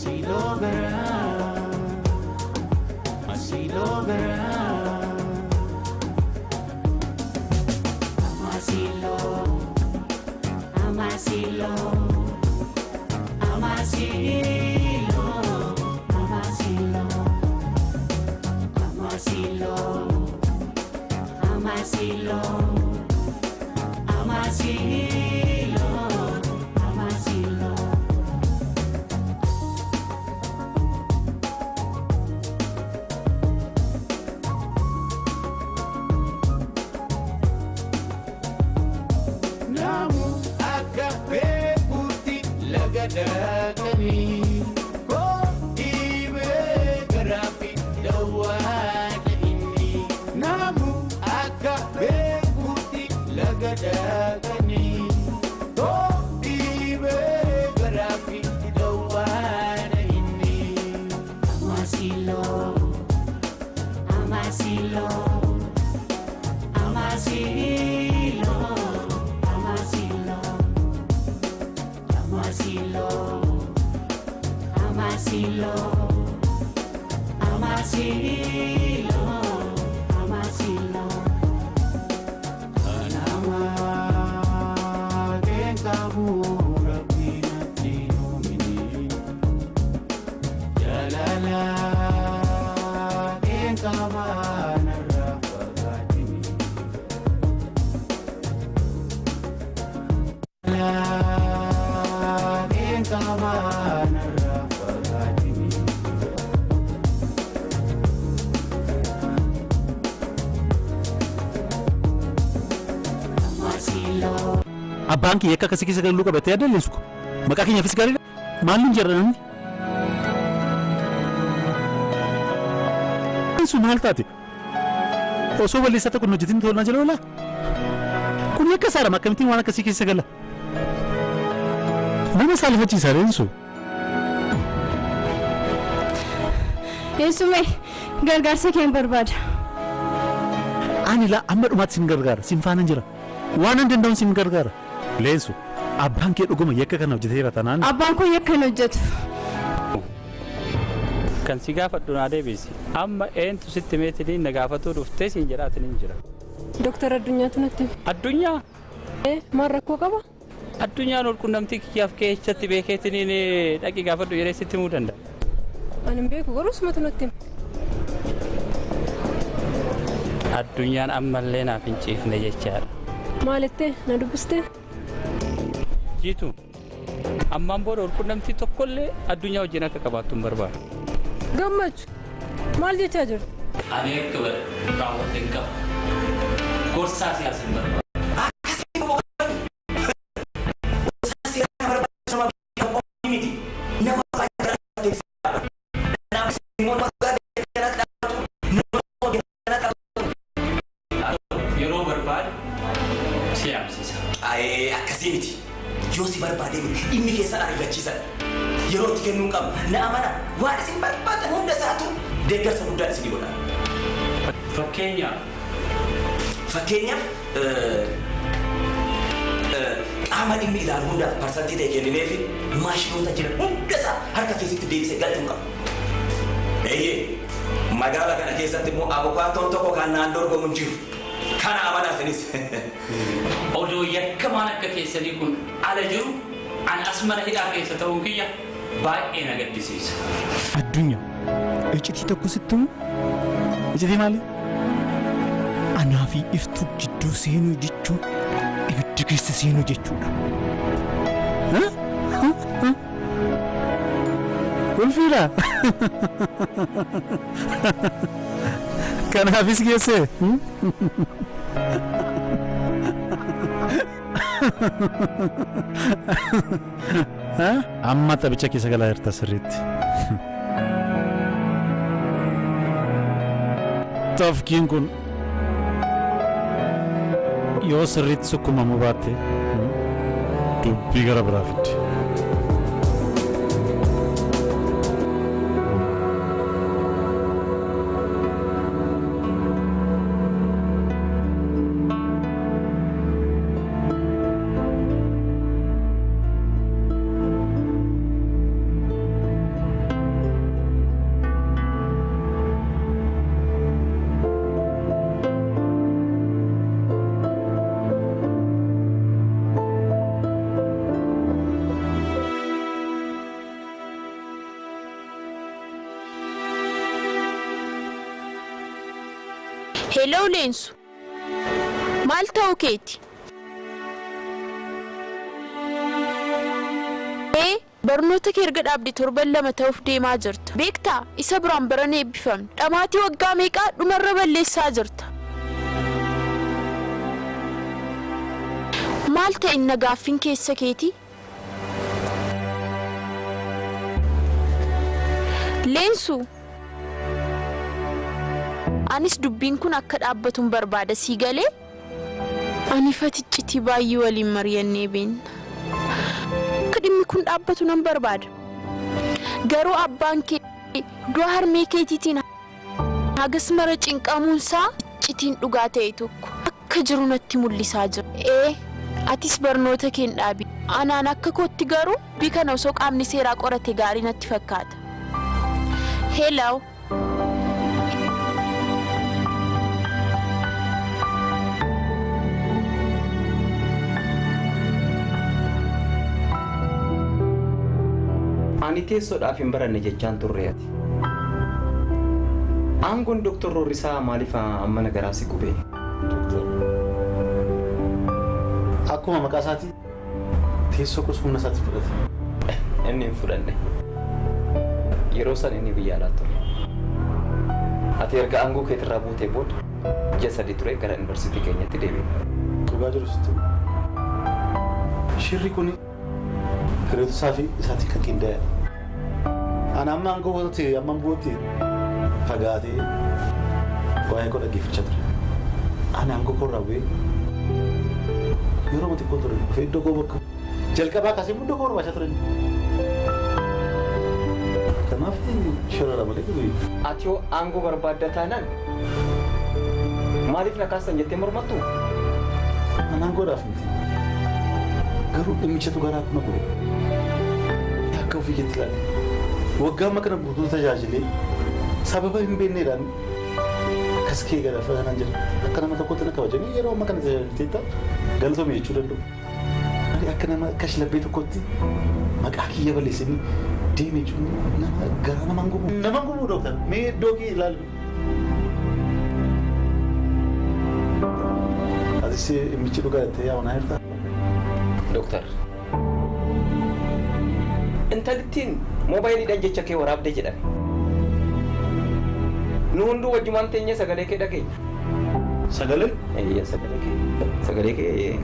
Si logra, así logra, amasilo, amasilo, amasilo, amasilo, amasilo, amasilo, amasilo, amasilo. Dakani ko ibe garafi dawana inni namu akka bekuti laga dakani ko ibe garafi dawana inni amasilo amasilo amasilo amasilo amasilo amasilo amasilo amasilo anama kentabura pinatinomini jalala kentabana rafagatini la kentabana. Abbaan kiyya akka akkasii keessa galuu qabatee adeemsisu maqaa keenyaafis gaariidha. Maal hin jedha namni? Sun maal taate? Osoo balleessaa tokko hin hojjetin to'annaa jala oolaa? Kun akka saadama akkamittiin waan akkasii keessa gala? Nama saalfachiisa leensu. Eessume gargaarsa kee hin barbaada. Ani laa amma dhumaatti sin gargaara sin faana jira. Waan hin danda'uun sin gargaara. Leensu abbaan kee dhuguma yakka kana hojjeteera taanaan. Abbaan koo yakka hin hojjetu. Kan si gaafadhu naa deebisi. Amma eentu sitti meetiniin na gaafatuu dhuftee siin jedhaatiin hin jira. Dooktar Addunyaatu natti hime. Addunyaa? Maal rakkoo qaba? Addunyaan ol qunnamtii kiyyaaf keessatti beekeetiniin dhaqii gaafadhu jedhee sitti himuu danda'a. Ani hin beeku garuu sumatu natti hime. Addunyaan ammallee naaf hin ciifne jechaadha. Maalittee na dubbistee? Jiitu ammaan booda ol qunnamtii tokkollee addunyaa wajjin akka qabaattu hin barbaadu. Gammachuu maal jechaa jirtu? Ani akka raawwadhe hin qabu. Gorsaa siyaasa hin barbaadu. Yeroo barbaadu si yaamsisa. Akkasii miti. Yoo si barbaadee miti dhimmi keessan ariifachiisan. Yeroo itti kennuu hin qabnu. Na amana waan isin barbaadan hunda isaatu deeggarsa guddaan isinii godha. Fakkeenyaaf. Fakkeenyaaf qaama dhimmi ilaalu hundaaf parsantii ta'e kennineefi maashinoota jiran hunda isaa harka keessatti deebisee galchuu qaba. Eeyyee magaala kana keessatti immoo abukaatoon tokko kan naan dorgomu hin jiru. Kana amanaa isinis. Odoo yakkamaan akka keessanii kun ala jiru ani as mana hidhaa keessa ta'uun kiyya baay'ee na gaddisiisa. Addunyaa iccitii tokko sitti himu? Iccitii maali? Anaa fi iftuu jidduu seenuu jechuun ibidda keessa seenuu jechuudha. Ulfiidha. Kanaafis geesse. Amma taphicha keessa galaa jirta sirriitti. Tafkiin kun yoo sirriitti sukkuumamuu baatte dubbii gara biraa fiddi. Hello Leensu. Maal ta'uu keeti? Barnoota kee erga dhaabde torban 2 ta'uuf deemaa jirta. Beektaa isa biraan barana eebbifamne. Dhamaatii waggaa meeqaa dhumarra balleessaa jirta. Maal ta'inna gaaffiin keessa keeti? Leensu. Anis dubbiin kun akka dhaabbatuun barbaada sii galee? Ani faticcitii baay'ee waliin mari'annee beenna. Akka dhimmi kun dhaabbatu nan barbaada. Garuu abbaan kee du'a harmee keetiitiin hagas mara cinqamuunsaa iccitiin dhugaa ta'e tokko akka jiru natti mul'isaa jira. Atis barnoota kee hin dhaabi. Anaan akka kootti garuu dubbii kana osoo qaamni seeraa qorate gaarii natti fakkaata. Hello. Ani teessoodhaaf hin baranne jechaan turre ati. Aangoon Dooktar Roorrisaa maaliif amma nagaraa si gubee? Akkuma maqaa isaatii teessoo gosa humna isaatti fudhate. Inni hin fudhanne. Yeroo san inni biyya alaa ture. Ati erga aangoo keetirraa buutee booda ji'a 3 ture gara yuunivarsiitii keenyatti deebi'e. Dhugaa jiru sitti. Shirri kun hiriyoota isaa fi isaatiin kan qindaa'edha. Ani amma aangoo bootti amma bootti fagaatee waa'ee koo dhaggeeffachaa ture. Ani aangoo koorraa bu'ee yeroo xiqqoo ture dhufee iddoo koo bakka jalqabaa kaasee iddoo koo barbaachaa ture. Kanaaf shirra malee dhufe. Ati yoo aangoo barbaadda taanaan maaliif na kaastan jettee mormattu? Ani aangoodhaaf miti. Garuu dhimmichatu garaa na gube. Akka ofii keetti ilaali. Waggaa amma kana guutuu tajaajilee sababa hin beekneedhaan akkas kee gara kanaan jira. Akka nama tokkotti na kabajanii yeroo amma kana tajaajilteetta galatoome jechuu danda'u. Ani akka nama kashlabbee tokkotti maqaa kiyya balleessanii deeme jechuun nama garaa nama hin gubu. Nama hin gubu dooktar. Mee iddoo kee ilaali. Atis dhimmichi dhugaa jettee yaa'u jirtaa? Dooktar. Intalittiin moobaayiliidhaan jecha kee waraabde jedhame. Nu hunduu wajjumaan teenyee sagalee kee dhageenya. Sagalee? Eeyya sagalee kee. Sagalee kee.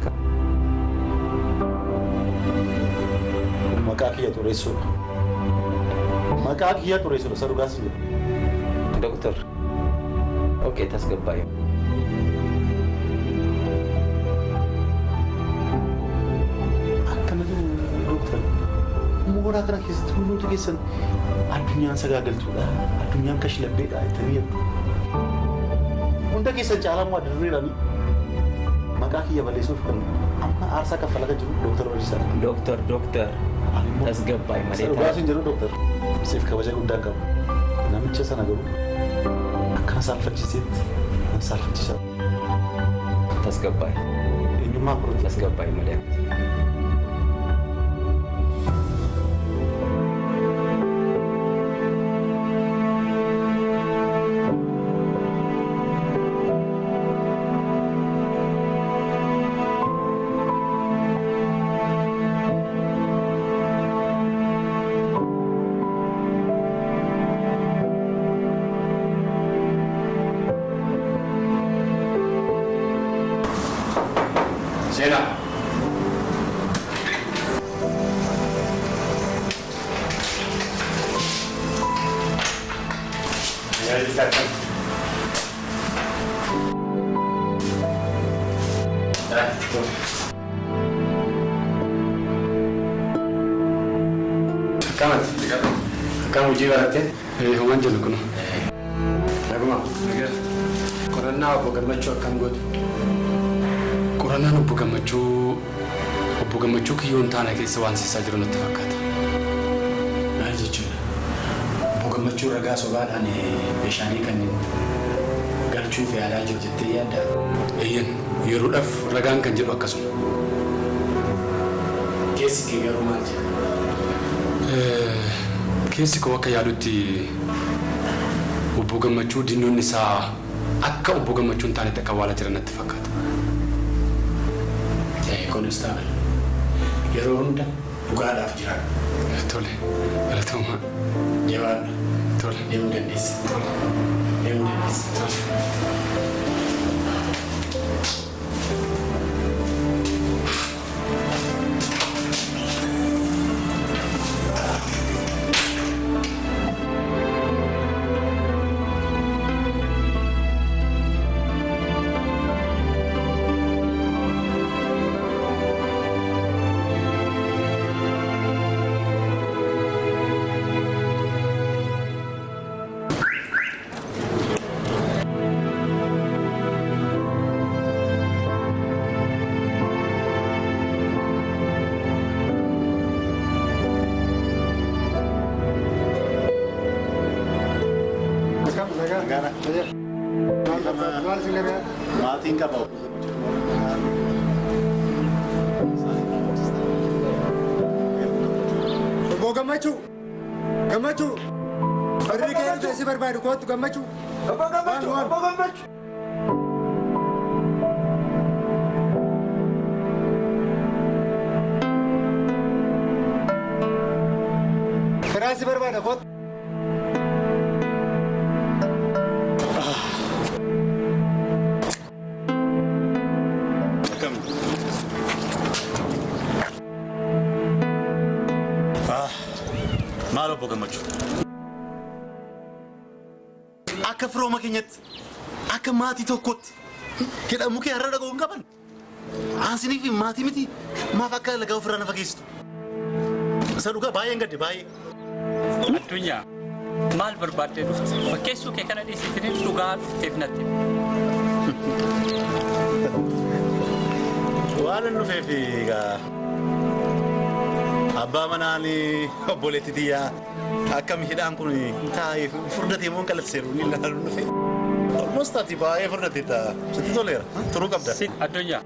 Maqaa kiyya xureessuudha. Maqaa kiyya xureessuudha isa dhugaas hin jedhu. Dooktar. Okei tasgabbaa'e. Akkana jiru dooktar. Mooraa kana keessatti hundumtu keessan addunyaan sagaagaltuudha. Addunyaan kashlabbeedha jettanii yaaddu. Hunda keessan caalaa immoo adda dureedhaan maqaa kiyya balleessuuf kan amma aarsaa kaffalaa kan jiru Dooktar Roorrisaadha. Dooktar Dooktar. Tasgabbaa'e malee. Dhugaas hin jedhu dooktar. Siif kabaja guddaan qabu. Namicha sana garuu akkana saalfachiisetti kan saalfachiisaa. Tasgabbaa'e. Eenyummaa kooti. Tasgabbaa'e malee. Seenaa. Akkamati? Akkam hojii barattee? Homaan jennu kun. Naguma. Qorannaa obbo Gammachuu akkam gootu? Qorannaan obbo Gammachuu kiyyoon taana keessa waan siisaa jiru natti fakkaata. Maal jechuudha? Obbo Gammachuu ragaa sobaadhaan meeshaalee kanneen galchuuf yaalaa jiru jettee yaaddaa? Eeyyan yeroodhaaf ragaan kan jedhu akkasuma. Keessi kee garuu maal jedha? Keessi koo akka yaadutti obbo Gammachuu diinonni isaa Akka obbo Gammachuun taanetti akka awwaalaa jiran natti fakkaata. Konstaabel yeroo hunda dhugaadhaaf jiraadhu. Tole, galatoomaa. Jabaadhu. Tole. Deemuu dandeessa. Tole. Deemuu dandeessa. Tole. Maatiin qaba. Obbo Gammachuu! Gammachuu! Barri kee si barbaadu kootu Gammachuu! Obbo Gammachuu! Obbo Gammachuu! Karaa si barbaada kootu. Maal obbo Gammachuu? Akka firooma keenyatti, akka maatii tokkotti hidhamuu kee har'a dhaga'uu hin qaban. Aansinii fi maatii miti maaf akka lagaa ofirraa na fageessitu? Isa dhugaa baay'een gadde baay'ee. Addunyaa maal barbaaddee dhufte? Fakkeessuu kee kana dhiisitanii dhugaa dhufteef natti. Waan hin dhufeef egaa abbaa manaan obboleetti xiyyaa akkam hidhaan kun taa'ee furdatee moo qallatseeru ni ilaalu dhufe. Almost ati baay'ee furdatee ta'a. Sitti toleera. Turuu qabda. Addunyaa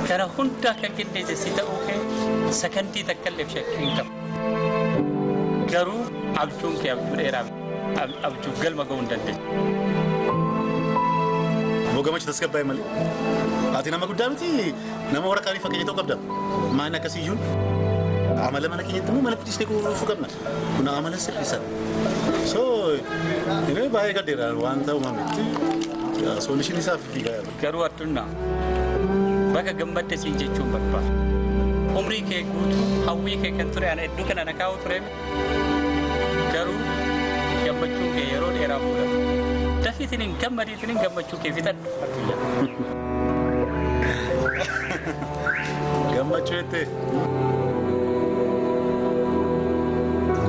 kana hundaa kan qindeesse si ta'uu kee sakandii takka illee shakkii hin qabu. Garuu abjuun kee abjuu dheeraa abjuu galma ga'uu hin dandeenye. Obbo Gammachuu tasgabbaa'e malee. Ati nama guddaa miti nama warra kaanii fakkeenya ta'uu qabda. Maal akkasiyyuu amala mana keenyatti immoo manatti dhiisnee kunuunfuu qabna. Kun amala sirriisan. So inni baay'ee gaddeera waan ta'u maamitti. Soolishin isaa fiigaa jira. Garuu addunyaa bakka gammadde siin jechuun barbaada. Umrii kee guutuu hawwii kee kan ture ana iddoo kana na kaa'u ture. Garuu gammachuun kee yeroo dheeraa fudhata. Dafiitiin hin gammadiitiin hin gammachuu kee fixadhu addunyaa. Gammachuu jettee.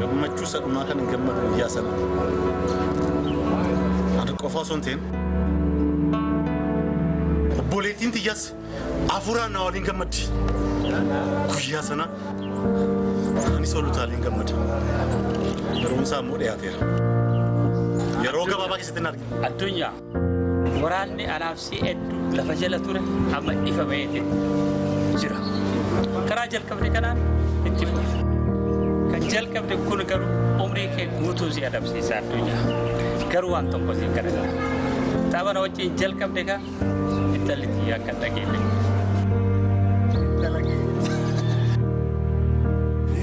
Gammachuu sadhumaa kan hin gammadu guyyaa sana. Ani qofa osoo hin ta'in obboleettiin xiyyaas hafuuraan na waliin gammaddi. Guyyaa sana anis ol utaalee hin gammada. Yeroon isaa immoo dhiyaateera. Yeroo gabaabaa keessatti hin arginu. Addunyaa waraanni anaaf si hedduu lafa jala ture amma ifa ba'eetiin jira. Karaa jalqabne kanaan itti fufi. Kan jalqabde kun garuu umrii kee guutuu si adabsiisa addunyaa. Garuu waan tokko si kadhata. Taphana wajjin jalqabde ka intalli xiyyaa akka dhageelle.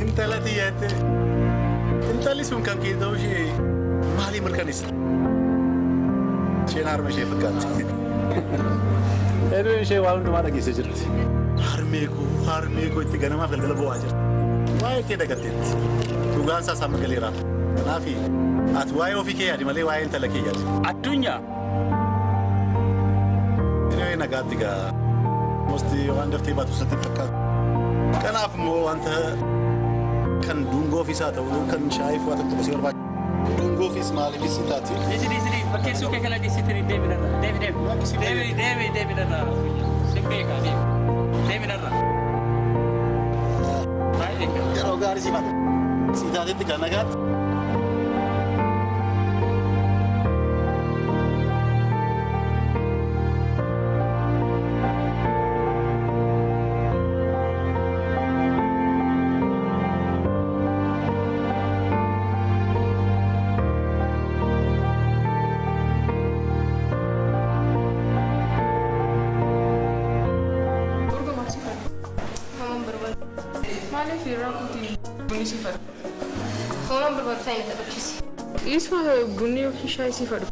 Intala xiyyaa jettee intalli sun kan kee ta'uu ishee maalii mirkaneessita? Isheen harma ishee fakkaatti. Hedduun ishee waan hundumaa dhageessee jirti. Harmee koo itti ganamaaf galgala bo'aa jirti. Waa'ee kee dagatteetti. Dhugaan isaas amma galeeraaf. Kanaaf ati waa'ee ofii kee yaadi malee waa'ee intala kee yaadi. Addunyaa. Inni nagaatti gaa. Mosti waan daftee baatu satti fakkaatu. Kanaaf immoo wanta kan dungoo ofiisaa ta'u kan shaayii fi waan tokko si barbaadu. Dungoo ofiis maaliifis si taati. Dhiisi fakkeessuu kee kana dhiisitanii deemi narra. Deemi deemi. Deemi deemi narra. Sin beekaa deemi. Deemi narra. Yeroo gaarii si baata. Si taatetti kan nagaatti. Maaliif irraa kutii bunni si fadhu? Hoomaan barbaadu taa'ee na taphachiisi. Isuma bunni yookiin shaayii si fadhu.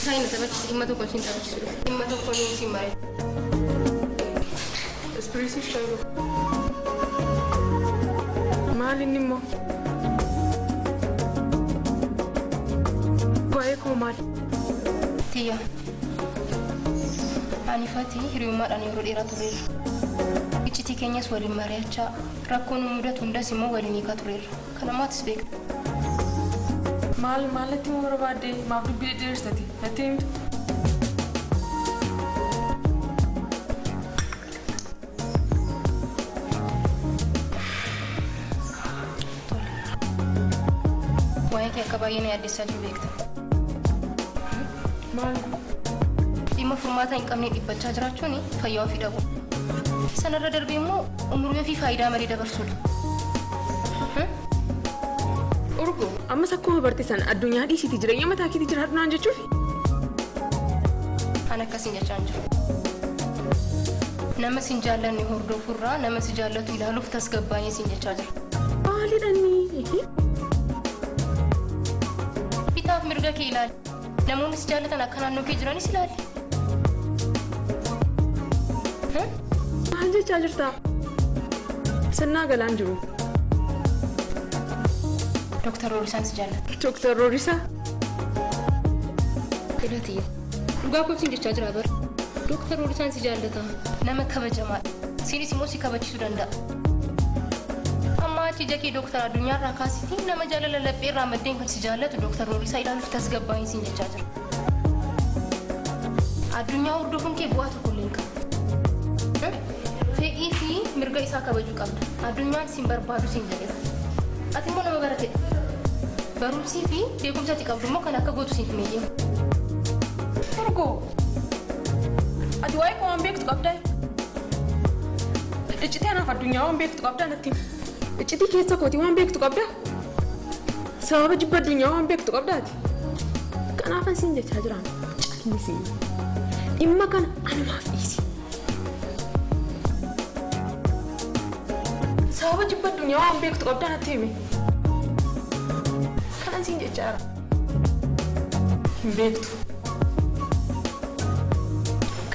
Taa'ee na taphachiisi dhimma tokko siin taphachiisu. Dhimma tokko ni siin maree. Ispiriisii shaayii. Maal inni immoo? Waa'ee koo maali? Tiyya. Ani Fatii hiriyummaadhaan yeroo dheeraa tureerra. Iccitii keenyas waliin mari'achaa rakkoo nu mudatu hundas immoo waliin hiikaa tureerra. Kana maatis beekta. Maal maalatti immoo barbaadde maaf dubbii dhedheersitati natti himtu? Waa'ee kee akka baay'ee na yaaddessaa jiru beekta. Maal? Dhimma furmaata hin qabne dhiphachaa jiraachuun fayyaa ofii dhabu. Sanarra darbee immoo umurii ofii faayidaa malee dabarsuudha. Urgo, ammas akkuma barte sana addunyaa dhiisiiti jireenya mataa keetii jiraadhu naan jechuufi? Ani akkasiin jechaa hin jiru. Nama sin jaallanne hordofurraa nama si jaallatu ilaaluuf tasgabbaa'ee sin jechaa jira. Maalidha inni? Bitaaf mirga kee ilaali. Namoonni si jaallatan akka naannoo kee jiranis ilaali. Maal jechaa jirta? Sannaa galaan jiru. Dooktar Roorisaan si jaallata. Dooktar Roorisaa? Filatiyya. Dhugaa kootiin jechaa jira bara. Dooktar Roorisaan si jaallata. Nama kabajamaadha. Siinis immoo si kabachiisuu danda'a. Amma achi ija kee Dooktar Addunyaarraa kaasitii nama jaalala lapheerraa maddeen kan si jaallatu Dooktar Roorisaa ilaaluuf tasgabbaa'in siin jechaa jira. Addunyaa hordofuun kee bu'aa tokko illee hin qabu. Fedhii fi mirga isaa kabajuu qabda. Addunyaan siin barbaadu siin jedheera. Ati immoo nama baratedha. Barumsii fi beekumsa ati qabdu immoo kan akka gootu siin himee deema. Urgo, ati waa'ee koo waan beektu qabdaa? Iccitii anaaf addunyaa waan beektu qabdaa natti himi. Iccitii keessa kootii waan beektu qabdaa? Sababa jibba addunyaa waan beektu qabdaati? Kanaafan siin jechaa jiraan callisii. Dhimma kana anumaaf dhiisi. Sababa jibba addunyaa waan beektu qabdaa natti himi. Kanan siin jechaa jira. Hin beektu.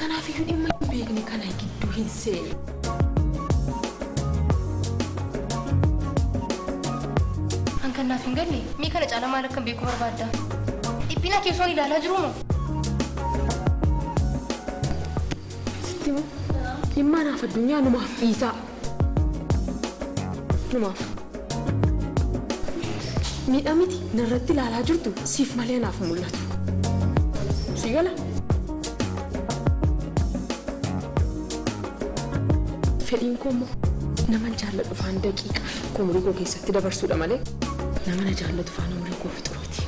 Kanaafiyyuu dhimma hin beekne kana gidduu hin seeni. An kan naaf hin galle mii kana caalaa maal akkan beekuu barbaadda? Dhiphina keessoon ilaalaa jiru moo? Sitti himu dhimma anaaf addunyaa numaaf dhiisaa. Numaaf. Miidha miti narratti ilaalaa jirtu siif malee naaf mul'atu. Si gala? Fedhiin koo immoo nama jaalladhu faan daqiiqaa tokko umurii koo keessatti dabarsuudha malee nama na jaallatu faana umurii koo fixu miti.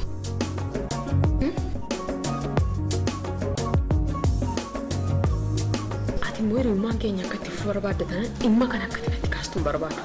Ati immoo hiriyummaan keenya akka itti fufuu barbaadda taanaan dhimma kana akka itti natti kaastu hin barbaadu.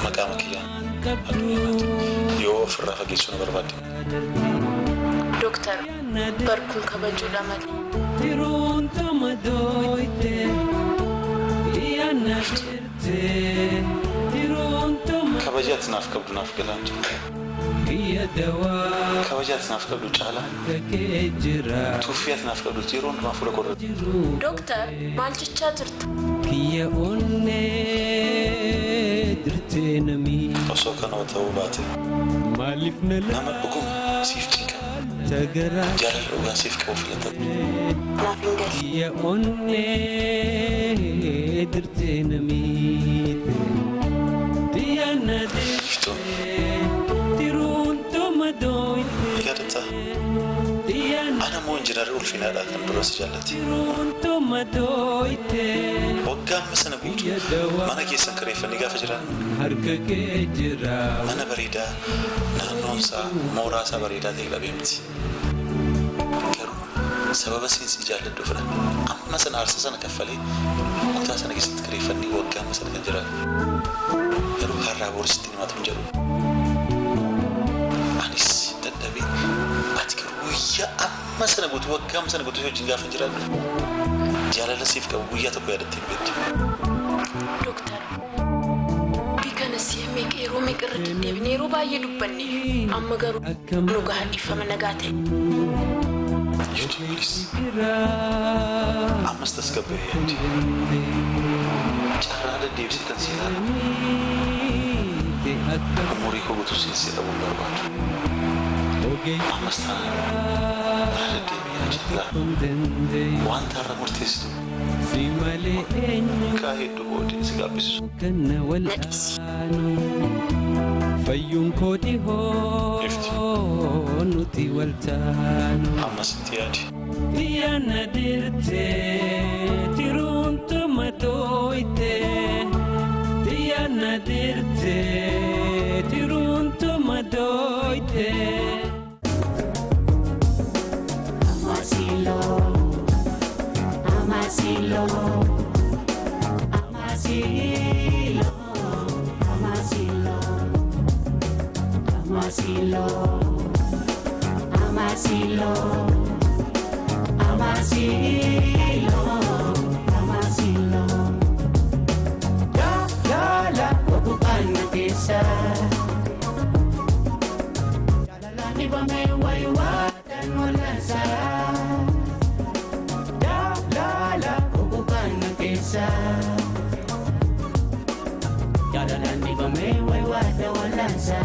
Maqaa kiyyaan yoo ofirraa fageessuu na barbaadde. Dooktar, barkuun kabajuudha malee. Kabaja ati naaf qabdu naaf galaan jiru. Kabaja ati naaf qabdu caalaa. Tuffii ati naaf qabdu yeroo hundumaa fuula koo irratti. Dooktar, maal jechaa jirta? Osoo kanoo ta'uu baate nama dhuguma siif cinqama. Jaalala dhugaa siif qabu filatama. Naaf hin galle. Iftuu. Yaadataa? Ana moo injiinarri ulfinaadhaa kan dura si jaallate? Waggaa amma sana guutuu mana keessan kireeffannee gaafa jiran mana bareedaa naannoon isaa mooraa isaa bareedaa ta'e dhabee miti. Garuu sababa siin si jaalladhuufidha. Amma sana aarsaa sana kaffalee kutaa sana keessatti kireeffannee waggaa amma sana kan jiran. Garuu har'aa boorsitti himatu hin jedhu. Anis dadhabee ati garuu guyyaa amma sana guutuu waggaa amma sana guutuu wajjin gaafa hin jiraannu jaalala siif qabu guyyaa tokko yaadattee hin beektu. Dooktar, dubbii kana si'a meeqa yeroo meeqa irra deddeebine yeroo baay'ee dubbanne amma garuu nu gahaa dhiifama nagaa ta'e. Iftuu please. Ammas tasgabbaa'ee yaadi. Carraa deddeebisee kan si ilaalu. Umurii koo guutuu siin si dhabuun barbaadu. Ammas taanaan irra deddeebi'ee yaadi. Wanta har'a murteessitu waggaa hedduu booddee si gaabbisisu. Fayyuun koo dhihoo nuti wal taanu. Ammas itti yaadi. Xiyyaana dirtee tiruun tomatooyte. Xiyyaana dirtee tiruun tomatooyte. Amasilo, amasilo, amasilo, amasilo, amasilo, amasilo, amasilo, amasilo. Jaalala obuqaana keessa. Jaalala dibame wayiwaatan wal'aansa. Jaalala obuqaana keessa. Jaalala dibame wayiwaatan wal'aansa.